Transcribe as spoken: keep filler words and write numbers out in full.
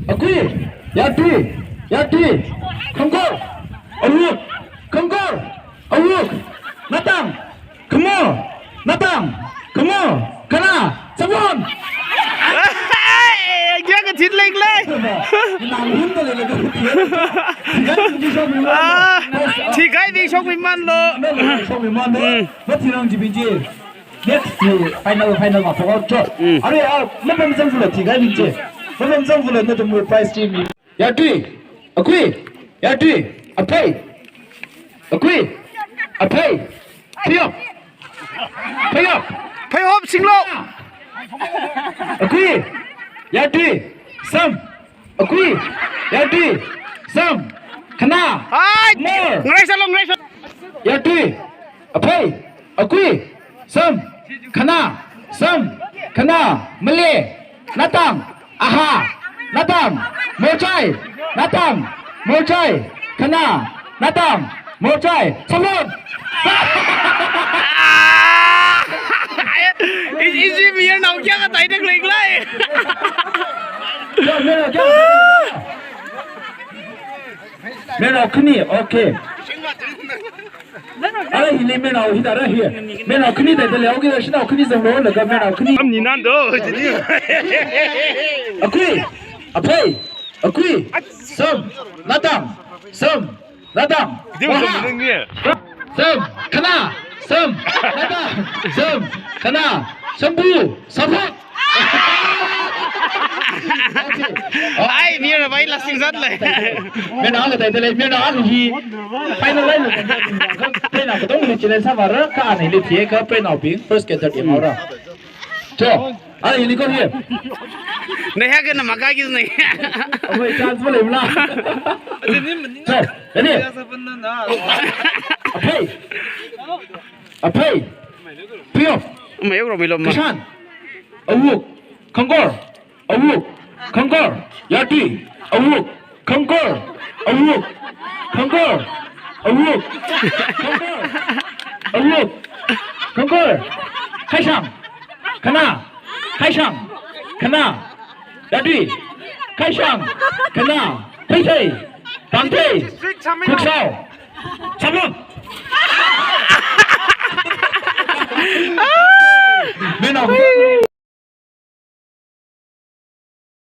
Akui, yatui, yatui, khangkor, awuk, khangkor, awuk, natang, khamo, natang, khamo, khana, sabon. Kya ka thit leng lei. Nang hun ta lei lei. Ah, thikhai bing shokmimanlo. Shokmimanlo. Mm. Mathirang jibing ji. Next to final, final ma, for out job. Mm. Are, ah, mapam zangfulo, thikhai bing ji. Mapam zangfulo, nathum prize team. Yatui, akui, yatui, aphei, akui, aphei, phayok, phayok, phayok singlo. Akui, yatui, sam, akui, yatui, sam, khana. Ai, more. Ngarai salo, ngarai salo. Yatui, aphei, akui, sam, khana, sam, khana, male, natang, aha, natang, morchai, natang, morchai, khana, natang, morchai, sabon. I-, ishi mayarnao kya kathai tak leng lei. Yo, mayarnao kya? Mayarnao khani, okay. Ara hili mayarnao hi tara hi. Mayarnao khani da da leo ki da shanao khani zanglo laga mayarnao khani. Am ni nan do. Akui, aphei, akui, sam, natang, sam, natang. Dim waha. Dim dim ni. Sam, khana, sam, natang, sam, khana, sambu, sabon. Ai, mayar bai la singzat lei. Mayarnao kathai da lei, mayarnao hi. Final line lo. Mayarnao katongali challenge sāvāra, ka ana hili thiya, ka mayarnaobing first ke third em haora. Cho, ana hili ko hi. Naya kana maka kis nahi. Aboi chance maleimala. Cho, ready? Aphei. Aphei. Phayok. Mayok ro milo ma. Kashan. Awuk. Khangkor. Awuk. Khangkor. Yatui. Awuk. Khangkor. Awuk. Khangkor. Awuk. Khangkor. Awuk. Khangkor. Khaishang. Khana. Khaishang. Khana. Yatui. Khaishang. Khana. Theithei. Pangthei. Khuksao. Sabon. Mayarnao.